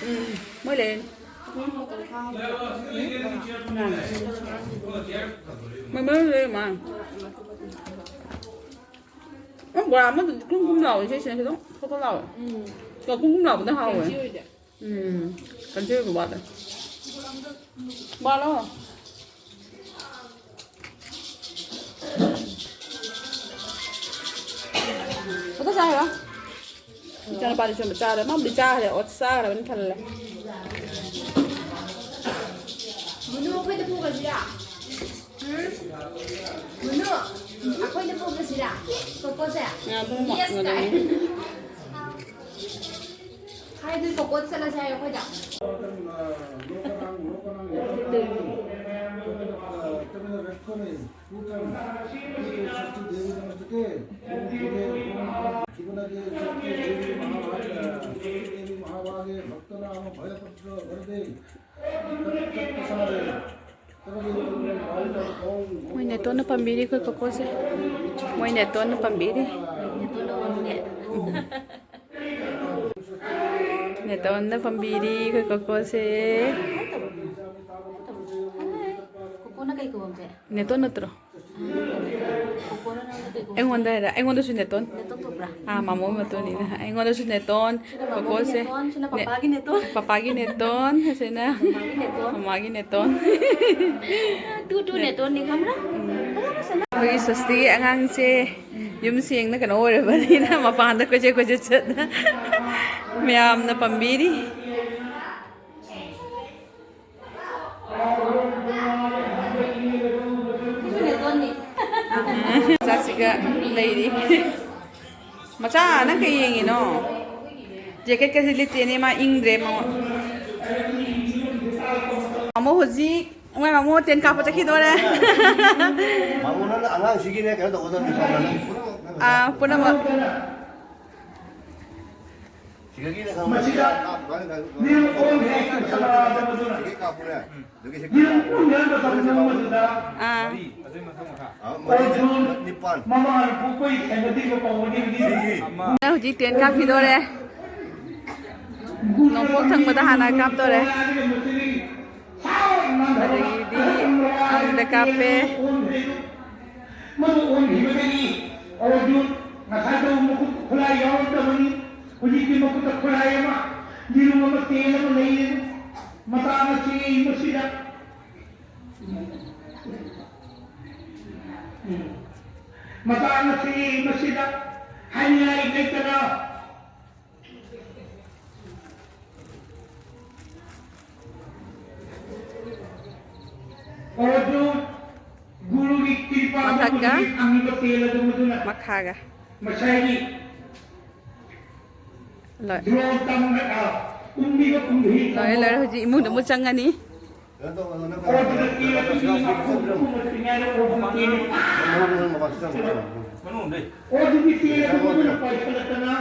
ꯎꯝ, ꯃꯣꯏ ꯂꯩ꯫ ꯃꯣꯏ ꯃꯔꯣꯏ ꯂꯩ, ꯃꯥ꯫ ꯎꯝ, ꯕꯣꯔꯥ ꯑꯃꯗꯨꯗꯤ ꯀ꯭ꯔꯨꯝ ꯀ꯭ꯔꯨꯝ ꯂꯥꯎꯋꯦ, ꯁꯤꯁꯤꯅ ꯈꯤꯇꯪ ꯊꯣꯠ ꯊꯣꯠ ꯂꯥꯎꯋꯦ꯫ ꯎꯝ꯫ ꯀ꯭ꯔꯨꯝ ꯀ꯭ꯔꯨꯝ ꯂꯥꯎꯕꯗ ꯍꯥꯎꯋꯦ꯫ ꯀ꯭ꯔꯟꯆꯤ ꯑꯣꯏꯗꯦ꯫ ꯎꯝ, ꯀ꯭ꯔꯟꯆꯤ ꯑꯣꯏꯕ ꯋꯥꯠꯂꯦ꯫ ꯕꯥꯂꯣ꯫ ꯈꯛꯇ ꯆꯥꯏꯔꯣ? ꯏꯆꯥꯅꯨꯄꯥꯗꯤ ꯁꯨꯝꯕ ꯆꯥꯔꯦ꯫ ꯃꯥꯕꯨꯗꯤ ꯆꯥꯈ꯭ꯔꯦ꯫ ꯑꯣꯠꯁ ꯆꯥꯈ꯭ꯔꯕꯅꯤ ꯊꯜꯂꯦ꯫ ꯃꯨꯅꯨ, ꯑꯩꯈꯣꯏꯗ ꯄꯨꯈ꯭ꯔꯁꯤꯔꯥ? ꯎꯝ? ꯃꯨꯅꯨ, ꯑꯩꯈꯣꯏꯗ ꯄꯨꯈ꯭ꯔꯁꯤꯔꯥ? ꯀꯣꯀꯣꯁꯦ? ꯉꯥ ꯑꯗꯨꯝ ꯌꯦꯁ ꯀꯥꯏ꯫ ꯃꯣꯠꯅꯗꯕꯅꯤ꯫ ꯍꯥꯏꯗꯤ ꯀꯣꯀꯣ ꯆꯠꯂꯁꯦ ꯍꯥꯏꯌꯣ ꯑꯩꯈꯣꯏꯗ꯫ ꯃꯣꯏ ꯅꯦꯇꯣꯟꯅ ꯄꯥꯝꯕꯤꯔꯤ ꯑꯩꯈꯣꯏ ꯀꯣꯀꯣꯁꯦ꯫ ꯃꯣꯏ ꯅꯦꯇꯣꯟꯅ ꯄꯥꯝꯕꯤꯔꯤ꯫ ꯅꯦꯇꯣꯟꯅ ꯄꯥꯝꯕꯤꯔꯤ ꯑꯩꯈꯣꯏ ꯀꯣꯀꯣꯁꯦ꯫ ꯀꯣꯀꯣꯅ ꯀꯩ ꯀꯧꯒꯦ? ꯅꯦꯇꯣꯟ ꯅꯠꯇ꯭ꯔꯣ? ꯀꯣꯀꯣꯅ ꯅꯉꯣꯟꯗ ꯀꯩ ꯀꯧꯒꯦ? ꯑꯩꯉꯣꯟꯗ ꯍꯥꯏꯔ, ꯑꯩꯉꯣꯟꯗꯁꯨ ꯅꯦꯇꯣꯟ꯫ ꯅꯦꯇꯣꯟ ꯀꯧꯕ꯭ꯔꯥ? ꯑꯥ, ꯃꯥꯃꯣ ꯃꯇꯣꯟꯅꯤꯅ꯫ ꯑꯩꯉꯣꯟꯗꯁꯨ ꯅꯦꯇꯣꯟ, ꯁꯤꯅ ꯃꯥꯃꯣꯒꯤ ꯀꯣꯀꯣꯁꯦ꯫ ꯅꯦꯇꯣꯟ, ꯁꯤꯅ ꯅꯦ-, ꯄꯄꯥꯒꯤ ꯅꯦꯇꯣꯟ꯫ ꯄꯄꯥꯒꯤ ꯅꯦꯇꯣꯟ, ꯑꯁꯤꯅ ꯃꯃꯥꯒꯤ ꯅꯦꯇꯣꯟ꯫ ꯃꯃꯥꯒꯤ ꯅꯦꯇꯣꯟ꯫ ꯇꯨ ꯇꯨ ꯅꯦꯇꯣꯟꯅꯤ ꯈꯪꯕ꯭ꯔꯥ? ꯎꯝ꯫ ꯐꯖꯅ ꯁꯥꯟꯅ- ꯑꯩꯈꯣꯏꯒꯤ ꯁ꯭ꯋꯁꯇꯤꯒꯤ ꯑꯉꯥꯡꯁꯦ ꯌꯨꯝ ꯁꯦꯡꯅ ꯀꯩꯅꯣ ꯑꯣꯏꯔꯕꯅꯤꯅ ꯃꯄꯥꯟꯗ ꯀꯣꯏꯆꯠ ꯀꯣꯏꯆꯠ ꯆꯠꯅ ꯃꯌꯥꯝꯅ ꯄꯥꯝꯕꯤꯔꯤ꯫ ꯃꯆꯥꯁꯤꯒ ꯂꯩꯔꯤ꯫ ꯃꯆꯥ, ꯅꯪ ꯀꯩ ꯌꯦꯡꯉꯤꯅꯣ? ꯖꯦꯀꯦꯠꯀꯁꯦ ꯂꯤꯠꯇꯦꯅꯦ, ꯃꯥ ꯏꯪꯗ꯭ꯔꯦ ꯃꯉꯣꯟ꯫ ꯃꯥꯃꯣ ꯍꯧꯖꯤꯛ, ꯃꯣꯏ ꯃꯥꯃꯣ ꯇꯦꯟ ꯀꯥꯞꯄ ꯆꯠꯈꯤꯗꯣꯔꯦ꯫ ꯃꯥꯃꯣ, ꯅꯪꯅ ꯑꯉꯥꯡꯁꯤꯒꯤꯅꯦ ꯀꯩꯅꯣ ꯇꯧꯒꯗꯕꯅꯤ, ꯄꯨꯝꯅꯃꯛ꯫ ꯑꯥ, ꯄꯨꯝꯅꯃꯛ꯫ ꯁꯤꯗꯒꯤꯅ ꯈꯪꯕ ꯃꯁꯤꯗ ꯅꯤꯌꯝ ꯑꯣꯜ ꯍꯦꯛ ꯆꯠꯂꯛꯑꯕ ꯃꯗꯨꯅ ꯁꯤꯗꯒꯤ ꯀꯥꯞꯄꯨꯅꯦ꯫ ꯑꯗꯨꯒꯤ ꯁꯤ ꯅꯤꯌꯝ ꯑꯣꯜ ꯍꯦꯛ ꯆꯠꯂꯛꯄ ꯃꯗꯨꯗ ꯑꯥ꯫ ꯑꯥ, ꯃꯔꯤ, ꯑꯗꯨꯒꯤ ꯃꯊꯪ ꯃꯈꯥ꯫ ꯑꯥ, ꯃꯔꯤ, ꯑꯣꯜ ꯅꯤꯄꯥꯟ꯫ ꯃꯃꯥ ꯂꯨꯄꯨ ꯀꯣꯏ ꯁꯦꯟꯅꯕꯤꯕ ꯀꯧꯕꯅꯤ ꯍꯧꯖꯤꯛ꯫ ꯁꯤꯒꯤ꯫ ꯅꯪ ꯍꯧꯖꯤꯛ ꯇꯦꯟ ꯀꯥꯞꯈꯤꯗꯣꯔꯦ꯫ ꯅꯣꯡꯄꯣꯛ ꯊꯪꯕꯗ ꯍꯥꯟꯅ ꯀꯥꯞꯇꯣꯔꯦ꯫ ꯑꯗꯒꯤꯗꯤ ꯑꯃꯨꯛꯇ ꯀꯥꯞꯄꯦ꯫ ꯃꯗꯨ ꯑꯣꯟꯈꯤꯕꯗꯒꯤ ꯑꯣꯔꯖꯨꯟ ꯉꯁꯥꯏ ꯇꯧꯕ ꯃꯈꯨꯠ ꯈꯨꯠꯂꯥꯏ ꯌꯥꯎꯔꯛꯇꯕꯅꯤ꯫ ꯍꯧꯖꯤꯛꯇꯤ ꯃꯈꯨꯠꯇ ꯈꯨꯠꯂꯥꯏ ꯑꯃ, ꯌꯦꯔꯨꯝ ꯑꯃ, ꯇꯦꯟ ꯑꯃ ꯂꯩꯔꯦ꯫ ꯃꯇꯥꯡ ꯑꯁꯤ ꯃꯁꯤꯗ, ꯎꯝ꯫ ꯃꯇꯥꯡ ꯑꯁꯤ ꯃꯁꯤꯗ ꯍꯥꯏꯅꯤꯡꯉꯥꯏ ꯂꯩꯇꯅ ꯑꯣꯔꯖꯨꯟ ꯒꯨꯔꯨꯒꯤ ꯀ꯭ꯔꯤꯄꯥ ꯃꯊꯛꯀ ꯐꯪꯕꯗꯒꯤ ꯐꯪꯉꯤꯕ ꯇꯦꯜ ꯑꯗꯨ ꯃꯗꯨꯅ ꯃꯈꯥꯒ꯫ ꯉꯁꯥꯏꯒꯤ ꯂꯣꯏ-, ꯗ꯭ꯔꯣꯟ ꯇꯝꯕ, ꯑ, ꯎꯪꯕꯤꯕ ꯀꯨꯝꯍꯩ ꯂꯣꯏꯔꯦ, ꯇꯝꯕ ꯂꯣꯏꯔꯦ꯫ ꯍꯧꯖꯤꯛ ꯏꯃꯨꯡꯗ ꯑꯃꯨꯛ ꯆꯪꯉꯅꯤ꯫ ꯑꯣꯔꯖꯨꯟꯒꯤ ꯃꯈꯨꯠ ꯈꯨꯕ ꯆꯤꯡꯉꯥꯏꯗ ꯑꯣꯔꯖꯨꯟ ꯇꯦꯜ꯫ ꯃꯅꯨꯡꯗ꯫ ꯑꯣꯔꯖꯨꯟꯒꯤ ꯇꯦꯜ ꯑꯗꯨ ꯃꯗꯨꯅ ꯄꯥꯏꯈꯠꯂꯛꯇꯅ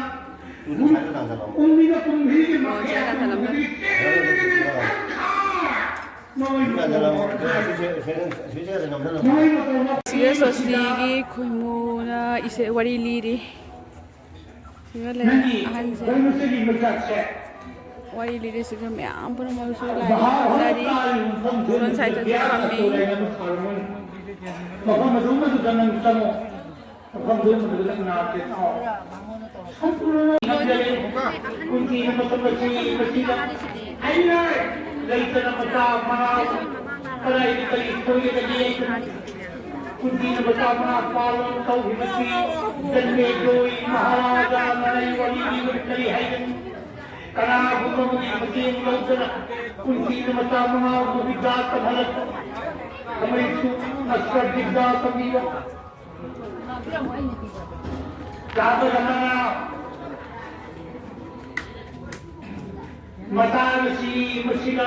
ꯎꯪꯕꯤꯕ ꯀꯨꯝꯍꯩꯒꯤ ꯃꯈꯥ ꯇꯦꯜ꯫ ꯁꯤꯗ ꯁ꯭ꯋꯁꯇꯤꯒꯤ ꯈꯣꯏꯃꯨꯅ ꯏꯁꯩ ꯋꯥꯔꯤ ꯂꯤꯔꯤ꯫ ꯁꯤꯗ ꯂꯩꯔꯦ ꯑꯍꯟꯁꯦ꯫ ꯋꯥꯔꯤ ꯂꯤꯔꯤ꯫ ꯁꯤꯗ ꯃꯌꯥꯝ ꯄꯨꯝꯅꯃꯛꯁꯨ ꯂꯥꯏ ꯈꯨꯔꯨꯝꯅꯔꯤ꯫ ꯁꯣꯝ ꯁꯥꯏꯗꯇꯁꯨ ꯐꯝꯃꯤ꯫ ꯃꯐꯝ ꯑꯗꯨ ꯑꯃꯗꯨꯗ ꯅꯪ ꯆꯪꯉꯣ꯫ ꯃꯐꯝꯗꯨ ꯑꯃꯗꯨꯗ ꯅꯪ ꯅꯥꯔꯛꯀꯦ ꯊꯥꯎ꯫ ꯁꯝꯄꯨꯔꯅ ꯉꯝꯖꯔꯦ꯫ ꯀꯨꯝꯀꯤꯅ ꯃꯇꯝ ꯑꯁꯤ ꯃꯁꯤꯗ ꯍꯥꯏꯅꯤꯡꯉꯥꯏ ꯂꯩꯇꯅ ꯃꯆꯥ ꯃꯅꯥꯎ ꯀꯗꯥꯏꯗ ꯀꯔꯤ ꯁꯣꯏꯒꯗꯒꯦ? ꯀꯨꯟꯇꯤꯅ ꯃꯆꯥ ꯃꯉꯥ ꯄꯥꯂꯣꯟ ꯇꯧꯈꯤꯕꯁꯤ ꯖꯟꯃꯦꯖꯣꯏ ꯃꯍꯥꯔꯥꯖꯥꯅ ꯂꯩ ꯋꯥꯔꯤ ꯏꯕꯗ ꯀꯔꯤ ꯍꯥꯏꯒꯅꯤ? ꯀꯅꯥꯒꯨꯝꯕ ꯑꯃꯒꯤ ꯃꯇꯦꯡ ꯂꯧꯗꯅ ꯀꯨꯟꯇꯤꯅ ꯃꯆꯥ ꯃꯉꯥꯕꯨ ꯕꯤꯗ꯭ꯌꯥ ꯇꯝꯍꯜꯂꯛꯄ, ꯀꯃꯩꯁꯨ ꯃꯁꯇꯔ ꯕꯤꯗ꯭ꯌꯥ ꯇꯝꯕꯤꯕ, ꯆꯥꯕ ꯉꯝꯗꯅ ꯃꯇꯥꯡ ꯑꯁꯤ ꯃꯁꯤꯗ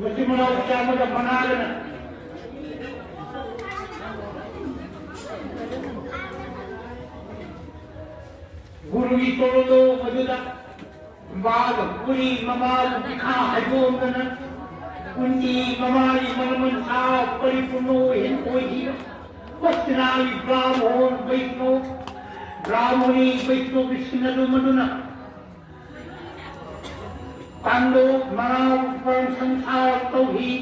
ꯃꯆꯤꯟ ꯃꯅꯥꯎ ꯆꯥꯝꯃꯒ ꯃꯉꯥꯒꯅ ꯒꯨꯔꯨꯒꯤ ꯇꯣꯂꯣꯗꯣ ꯃꯗꯨꯗ ꯃꯥꯒ ꯄꯨꯔꯤ ꯃꯃꯥꯒ ꯄꯤꯈꯥ ꯍꯥꯏꯗꯣꯛꯑꯝꯗꯅ ꯀꯨꯟꯇꯤ ꯃꯃꯥꯒꯤ ꯃꯅꯃꯟ ꯁꯥ ꯄꯔꯤꯄꯨꯔꯅ ꯑꯣꯏꯍꯟ ꯑꯣꯏꯈꯤꯕ ꯄꯠꯇ꯭ꯔꯥꯒꯤ ꯕ꯭ꯔꯥꯍꯣꯟ ꯕꯩꯁꯅꯣ ꯕ꯭ꯔꯥꯍꯣꯅꯤ ꯕꯩꯁꯅꯣꯒꯤ ꯁꯤꯟꯅꯗꯨ ꯃꯗꯨꯅ ꯄꯥꯟꯗꯣ ꯃꯔꯥꯎ ꯄꯔꯝ ꯁꯪꯁꯥꯔ ꯇꯧꯈꯤ꯫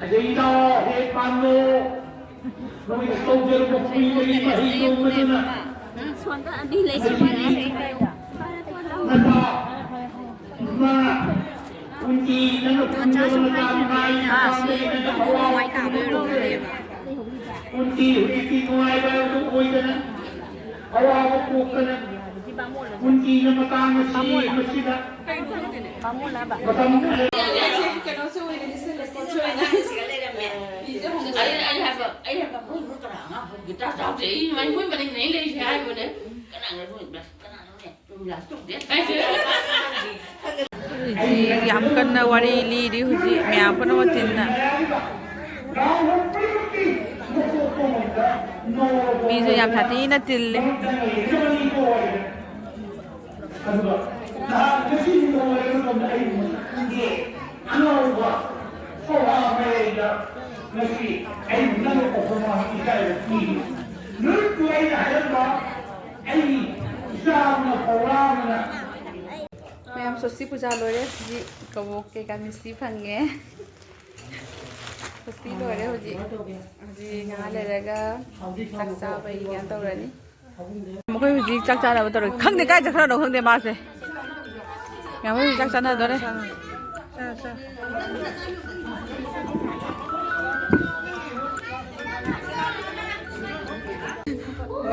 ꯑꯖꯩꯗ ꯍꯦ ꯄꯥꯟꯗꯣ ꯅꯣꯏꯅ ꯇꯧꯖꯔꯨꯕ ꯀꯨꯏꯕꯒꯤ ꯃꯍꯩꯗꯣ ꯃꯗꯨꯅ ꯁꯣꯟꯗ ꯑꯅꯤ ꯂꯩꯁꯤꯜꯂꯦ꯫ ꯅꯆꯥ ꯏꯃꯥ ꯀꯨꯟꯇꯤ ꯅꯪꯅ ꯐꯪꯖꯕ ꯅꯆꯥ ꯃꯉꯥꯒꯤ ꯃꯄꯥꯝꯗꯒꯤ ꯅꯪꯅ ꯑꯋꯥꯕ ꯄꯨꯝꯅꯃꯛ ꯀꯣꯛꯈ꯭ꯔꯦ꯫ ꯀꯨꯟꯇꯤ ꯍꯧꯖꯤꯛꯇꯤ ꯅꯨꯡꯉꯥꯏꯕ ꯑꯗꯨ ꯑꯣꯏꯗꯅ ꯑꯋꯥꯕ ꯀꯣꯛꯇꯅ ꯀꯨꯟꯇꯤꯅ ꯃꯇꯥꯡ ꯑꯁꯤ ꯃꯁꯤꯗ ꯃꯇꯝ ꯈꯔ ꯀꯩꯅꯣꯁꯨ ꯑꯣꯏꯅ ꯅꯤꯡꯁꯤꯡꯉꯦ, ꯁ꯭ꯄꯣꯔꯠꯁꯨ ꯑꯣꯏꯅ꯫ ꯑꯩ, ꯑꯩ ꯍꯥꯏꯕ, ꯑꯩ ꯍꯥꯏꯕ, ꯃꯣꯏ, ꯃꯣꯏ ꯀꯅꯥ ꯑꯉꯥꯡ ꯐꯥꯎ ꯒꯤꯇꯥꯔ ꯆꯥꯎꯗꯦ? ꯑꯩ, ꯃꯣꯏ, ꯃꯣꯏ ꯃꯅꯤꯡꯗ ꯑꯩ ꯂꯩꯔꯤꯁꯦ ꯍꯥꯏꯕꯅꯦ꯫ ꯀꯅꯥꯅꯣ ꯃꯣꯏ, ꯀꯅꯥꯅꯣꯅꯦ? ꯍꯧꯖꯤꯛ ꯌꯥꯝ ꯀꯟꯅ ꯋꯥꯔꯤ ꯂꯤꯔꯤ ꯍꯧꯖꯤꯛ ꯃꯌꯥꯝ ꯄꯨꯝꯅꯃꯛ ꯇꯤꯟꯅ꯫ ꯃꯤꯁꯨ ꯌꯥꯝ ꯁꯥꯊꯤꯅ ꯇꯤꯜꯂꯤ꯫ ꯑꯗꯨꯒ ꯅꯍꯥꯟ ꯉꯁꯤ ꯅꯨꯡꯗꯥꯡ ꯋꯥꯏꯔꯝ ꯃꯇꯝꯗ ꯑꯩꯕꯨ ꯃꯁꯛ ꯈꯪꯗꯦ꯫ ꯑꯉꯥꯎꯕ ꯄꯋꯥ ꯃꯌꯥꯏꯗ ꯉꯁꯤ ꯑꯩꯕꯨ ꯅꯪꯅ ꯄꯥꯎꯈꯣꯝ ꯏꯀꯥꯏꯕ ꯄꯤꯔꯤ꯫ ꯅꯨꯃꯤꯠꯇꯨ ꯑꯩꯅ ꯍꯥꯏꯔꯝꯕ ꯑꯩ ꯏꯆꯥ ꯑꯃꯅ ꯄꯋꯥ ꯑꯃꯅ ꯃꯌꯥꯝ ꯁ꯭ꯋꯁꯇꯤ ꯄꯨꯖꯥ ꯂꯣꯏꯔꯦ꯫ ꯍꯧꯖꯤꯛ ꯀꯕꯣꯛ ꯀꯩꯀꯥ ꯃꯤꯁꯇꯤ ꯐꯪꯉꯦ꯫ ꯁ꯭ꯋꯁꯇꯤ ꯂꯣꯏꯔꯦ ꯍꯧꯖꯤꯛ꯫ ꯍꯧꯖꯤꯛ ꯉꯥꯏꯍꯥꯛ ꯂꯩꯔꯒ ꯆꯥꯛ ꯆꯥꯕꯒꯤ ꯀꯩꯅꯣ ꯇꯧꯔꯅꯤ꯫ ꯃꯈꯣꯏ ꯍꯧꯖꯤꯛ ꯆꯥꯛ ꯆꯥꯅꯕ ꯇꯧꯔꯤ꯫ ꯈꯪꯗꯦ ꯀꯥꯏ ꯆꯠꯈ꯭ꯔꯅꯣ ꯈꯪꯗꯦ ꯃꯥꯁꯦ꯫ ꯃꯈꯣꯏ ꯍꯧꯖꯤꯛ ꯆꯥꯛ ꯆꯥꯅꯗꯣꯔꯦ꯫ ꯆꯥ, ꯆꯥ꯫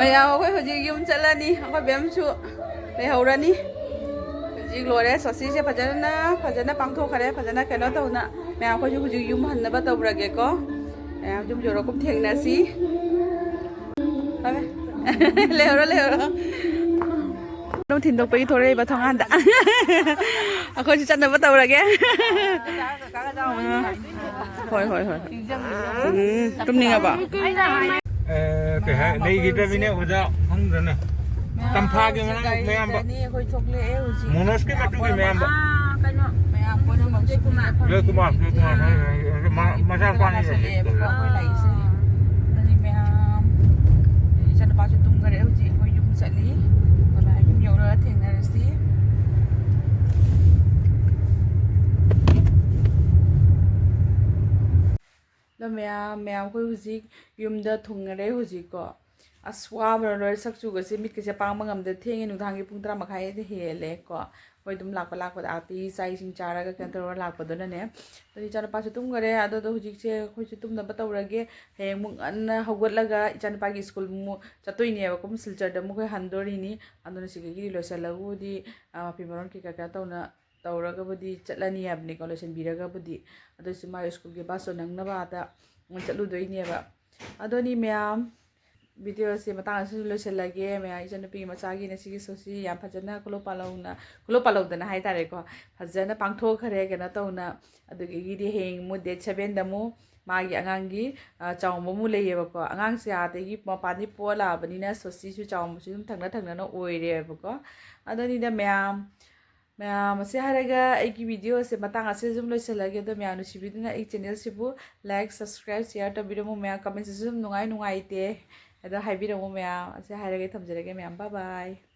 ꯃꯌꯥꯝ ꯑꯩꯈꯣꯏ ꯍꯧꯖꯤꯛ ꯌꯨꯝ ꯆꯠꯂꯅꯤ, ꯑꯩꯈꯣꯏ ꯕꯦꯝꯁꯨ ꯂꯩꯍꯧꯔꯅꯤ꯫ ꯍꯧꯖꯤꯛ ꯂꯣꯏꯔꯦ, ꯁꯣꯁꯤꯁꯦ ꯐꯖꯅ ꯐꯖꯅ ꯄꯥꯡꯊꯣꯛꯈ꯭ꯔꯦ, ꯐꯖꯅ ꯀꯩꯅꯣ ꯇꯧꯅ꯫ ꯃꯌꯥꯝ ꯑꯩꯈꯣꯏꯁꯨ ꯍꯧꯖꯤꯛ ꯌꯨꯝ ꯍꯟꯅꯕ ꯇꯧꯔꯒꯦꯀꯣ꯫ ꯃꯌꯥꯝ ꯌꯨꯝ ꯌꯧꯔꯒ ꯊꯦꯡꯅꯁꯤ꯫ ꯂꯩꯍꯧꯔꯣ, ꯂꯩꯍꯧꯔꯣ꯫ ꯑꯗꯨꯝ ꯊꯤꯟꯗꯣꯛꯄꯒꯤ ꯊꯣꯔꯛꯏꯕ ꯊꯣꯡꯒꯥꯟꯗ꯫ ꯑꯩꯈꯣꯏꯁꯨ ꯆꯠꯅꯕ ꯇꯧꯔꯒꯦ꯫ ꯍꯣꯏ, ꯍꯣꯏ, ꯍꯣꯏ꯫ ꯎꯝ, ꯇꯨꯝꯅꯤꯡꯉꯕꯣ? ꯑꯦ, ꯀꯩ ꯍꯥꯏ, ꯂꯩꯈꯤꯗ꯭ꯔꯕꯅꯤꯅꯦ ꯑꯣꯖꯥ, ꯈꯪꯗ꯭ꯔꯅꯦ꯫ ꯇꯝꯐꯥꯒꯤ ꯃꯅꯥꯎ ꯃꯌꯥꯝꯕ꯫ ꯑꯩꯈꯣꯏ ꯊꯣꯛꯂꯛꯑꯦ ꯍꯧꯖꯤꯛ꯫ ꯃꯣꯅꯣꯖꯀꯤ ꯃꯇꯨꯒꯤ ꯃꯌꯥꯝꯕ꯫ ꯀꯩꯅꯣ? ꯃꯌꯥꯝ ꯄꯨꯝꯅꯃꯛ ꯖꯣꯏꯀꯨꯃꯥꯔ꯫ ꯖꯣꯏꯀꯨꯃꯥꯔ, ꯖꯣꯏꯀꯨꯃꯥꯔ, ꯍꯣꯏ, ꯍꯣꯏ, ꯍꯣꯏ, ꯃ-, ꯃꯆꯥꯅꯨꯄꯥꯅꯤ꯫ ꯂꯥꯛꯁꯜꯂꯛꯑꯦꯕꯀꯣ ꯑꯩꯈꯣꯏ ꯂꯥꯛꯏꯁꯦ꯫ ꯑꯗꯨꯅꯤ ꯃꯌꯥꯝ꯫ ꯏꯆꯥꯅꯨꯄꯥꯁꯨ ꯇꯨꯝꯈꯔꯦ ꯍꯧꯖꯤꯛ, ꯑꯩꯈꯣꯏ ꯌꯨꯝ ꯆꯠꯂꯤ꯫ ꯑꯗꯨꯅ ꯌꯨꯝ ꯌꯧꯔꯒ ꯊꯦꯡꯅꯔꯁꯤ꯫ ꯑꯗꯣ ꯃꯌꯥꯝ, ꯃꯌꯥꯝ ꯑꯩꯈꯣꯏ ꯍꯧꯖꯤꯛ ꯌꯨꯝꯗ ꯊꯨꯡꯉꯔꯦ ꯍꯧꯖꯤꯛꯀꯣ꯫ ꯑꯁ, ꯋꯥꯕꯅ ꯂꯣꯏꯔꯦ, ꯁꯛ ꯆꯨꯒꯁꯦ, ꯃꯤꯠꯀꯁꯦ ꯄꯥꯡꯕ ꯉꯝꯗꯦ꯫ ꯊꯦꯡꯉꯦ, ꯅꯨꯡꯗꯥꯡꯒꯤ ꯄꯨꯡ ꯇꯔꯥ ꯃꯈꯥꯏꯗꯤ ꯍꯦꯜꯂꯦꯀꯣ꯫ ꯑꯩꯈꯣꯏ ꯑꯗꯨꯝ ꯂꯥꯛꯄ, ꯂꯥꯛꯄꯗ ꯑꯥꯔꯇꯤ ꯆꯥꯛ ꯏꯁꯤꯡ ꯆꯥꯔꯒ ꯀꯩꯅꯣ ꯇꯧꯔꯒ ꯂꯥꯛꯄꯗꯨꯅꯅꯦ꯫ ꯑꯗꯨ ꯏꯆꯥꯅꯨꯄꯥꯁꯨ ꯇꯨꯝꯈꯔꯦ꯫ ꯑꯗꯣ, ꯑꯗꯣ ꯍꯧꯖꯤꯛꯁꯦ ꯑꯩꯈꯣꯏꯁꯨ ꯇꯨꯝꯅꯕ ꯇꯧꯔꯒꯦ꯫ ꯍꯌꯦꯡ ꯑꯃꯨꯛ ꯉꯟꯅ ꯍꯧꯒꯠꯂꯒ ꯏꯆꯥꯅꯨꯄꯥꯒꯤ ꯁ꯭ꯀꯨꯜ ꯑꯃꯨꯛ ꯆꯠꯇꯣꯏꯅꯦꯕꯀꯣ, ꯑꯃꯨꯛ ꯁꯤꯜꯆꯔꯗ ꯑꯃꯨꯛ ꯑꯩꯈꯣꯏ ꯍꯟꯗꯣꯔꯤꯅꯤ꯫ ꯑꯗꯨꯅ ꯁꯤꯗꯒꯤꯗꯤ ꯂꯣꯏꯁꯤꯜꯂꯒꯕꯨꯗꯤ, ꯑ, ꯐꯤ ꯃꯔꯣꯟ ꯀꯩꯀꯥ ꯀꯩꯅꯣ ꯇꯧꯅ ꯇꯧꯔꯒꯕꯨꯗꯤ ꯆꯠꯂꯅꯤ ꯍꯥꯏꯕꯅꯤꯀꯣ, ꯂꯣꯏꯁꯤꯟꯕꯤꯔꯒꯕꯨꯗꯤ꯫ ꯑꯗꯨꯁꯨ ꯃꯥꯒꯤ ꯁ꯭ꯀꯨꯜꯒꯤ ꯕꯁꯇꯣ ꯅꯪꯅꯕ ꯑꯥꯗ ꯆꯠꯂꯨꯗꯣꯏꯅꯦꯕ꯫ ꯑꯗꯨꯅꯤ ꯃꯌꯥꯝ, ꯚꯤꯗꯤꯑꯣꯁꯦ ꯃꯇꯥꯡ ꯑꯁꯤꯗ ꯂꯣꯏꯁꯤꯜꯂꯒꯦ꯫ ꯃꯌꯥꯝ, ꯏꯆꯟꯅꯨꯄꯤꯒꯤ ꯃꯆꯥꯒꯤ ꯉꯁꯤꯒꯤ ꯁꯣꯁꯤ ꯌꯥꯝ ꯐꯖꯅ ꯈꯨꯂꯣ ꯄꯥꯂꯧꯅ, ꯈꯨꯂꯣ ꯄꯥꯂꯧꯗꯅ ꯍꯥꯏꯇꯥꯔꯦꯀꯣ, ꯐꯖꯅ ꯄꯥꯡꯊꯣꯛꯈ꯭ꯔꯦ ꯀꯩꯅꯣ ꯇꯧꯅ꯫ ꯑꯗꯨꯗꯒꯤꯗꯤ ꯍꯌꯦꯡ ꯑꯃꯨꯛ date sevenꯗ ꯑꯃꯨꯛ ꯃꯥꯒꯤ ꯑꯉꯥꯡꯒꯤ, ꯑ, ꯆꯥꯎꯝꯕ ꯑꯃꯨꯛ ꯂꯩꯌꯦꯕꯀꯣ꯫ ꯑꯉꯥꯡꯁꯦ ꯑꯥꯗꯒꯤ ꯃꯄꯥꯟꯗꯒꯤ ꯄꯣꯛꯑ ꯂꯥꯛꯑꯕꯅꯤꯅ ꯁꯣꯁꯤꯁꯨ ꯆꯥꯎꯝꯕꯁꯨ ꯑꯗꯨꯝ ꯊꯪꯅ ꯊꯪꯅꯅ ꯑꯣꯏꯔꯦꯕꯀꯣ꯫ ꯑꯗꯨꯅꯤꯗ ꯃꯌꯥꯝ, ꯃꯌꯥꯝ, ꯑꯁꯤ ꯍꯥꯏꯔꯒ ꯑꯩꯒꯤ ꯚꯤꯗꯤꯑꯣꯁꯦ ꯃꯇꯥꯡ ꯑꯁꯤꯗ ꯑꯗꯨꯝ ꯂꯣꯏꯁꯤꯜꯂꯒꯦ꯫ ꯑꯗꯣ ꯃꯌꯥꯝ ꯅꯨꯡꯁꯤꯕꯤꯗꯨꯅ ꯑꯩ channelꯁꯤꯕꯨ like, subscribe, share ꯇꯧꯕꯤꯔꯝꯃꯨ꯫ ꯃꯌꯥꯝ commentꯁꯤꯁꯨ ꯑꯗꯨꯝ ꯅꯨꯡꯉꯥꯏ ꯅꯨꯡꯉꯥꯏꯇꯦ ꯑꯗꯣ ꯍꯥꯏꯕꯤꯔꯝꯃꯨ꯫ ꯃꯌꯥꯝ ꯑꯁꯤ ꯍꯥꯏꯔꯒ ꯑꯩ ꯊꯝꯖꯔꯒꯦ ꯃꯌꯥꯝ, bye bye꯫